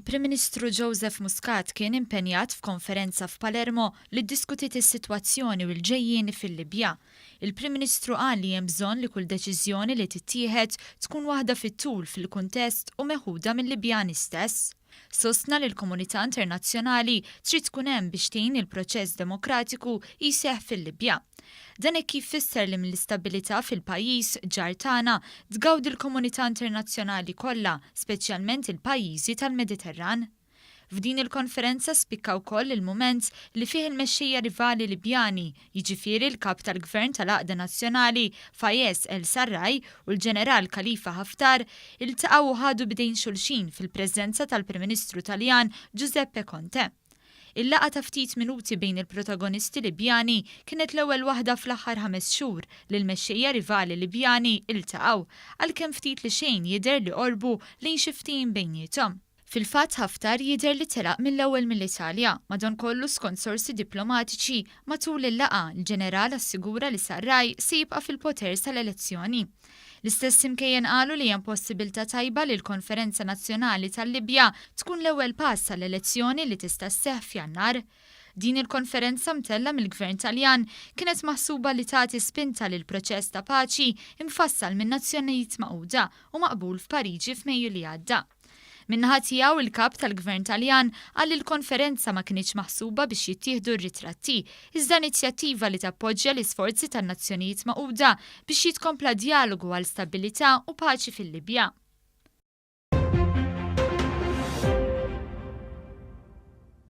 Il-Prim Ministru Joseph Muscat kien impenjat f'konferenza f'Palermo li ddiskutiet is-sitwazzjoni u l-ġejjieni fil-Libja. Il-Prim Ministru qal li hemm bżonn li kull deċiżjoni li tittieħed tkun waħda fit-tul fil-kuntest u meħuda mil-Libjani stess. Sostna li l-komunità internazzjonali trid tkun hemm biex tgħin il-proċess demokratiku jseħħ fil-Libja. Dan hekk kif fisser li mill-istabbilità fil-pajjiż ġar tagħna tgawdi l-komunità internazzjonali kollha, speċjalment il-pajjiżi tal-Mediterran. F'din il-konferenza spikka wkoll il-mument li fih il-mexxejja rivali Libjani, jiġifieri l-Kap tal-Gvern tal-Għaqda Nazzjonali Fayez El Sarraj u l-Ġeneral Khalifa Haftar, iltaqgħu u ħadu b'idejn xulxin fil-preżenza tal-Prim Ministru Taljan Giuseppe Conte. Il-laqgħa ta' ftit minuti bejn il-protagonisti Libjani kienet l-ewwel waħda fl-aħħar ħames xhur li l-mexxejja rivali Libjani iltaqgħu, għalkemm ftit li xejn jidher li qorbu lejn xi ftehim bejniethom. Fil-fatt Haftar jidher li telaq mill-ewwel mill-Italja, madankollu skont sorsi diplomatiċi, matul il-laqgħa, l-ġeneral assigura li Sarraj se jibqa' fil-poter sal-elezzjoni. L-istess imkejjen qalu li hemm possibilità tajba li l-Konferenza Nazzjonali tal-Libja tkun l-ewwel pass għal elezzjoni li tista' sseħħ f'Jannar. Din il-konferenza mtellgħa mill-Gvern Taljan kienet maħsuba li tagħti spinta lill-proċess ta' paċi mfassal min-Nazzjonijiet Magħquda u maqbul f'Pariġi f'Mejju li għadda. Min-naħa tiegħu, il-Kap tal-Gvern Taljan qal li l-konferenza ma kinitx maħsuba biex jittieħdu r-ritratti, iżda inizjattiva li tappoġġja l-isforzi tan-Nazzjonijiet Magħquda biex jitkompla djalogu għal stabbilità u paċi fil-Libja.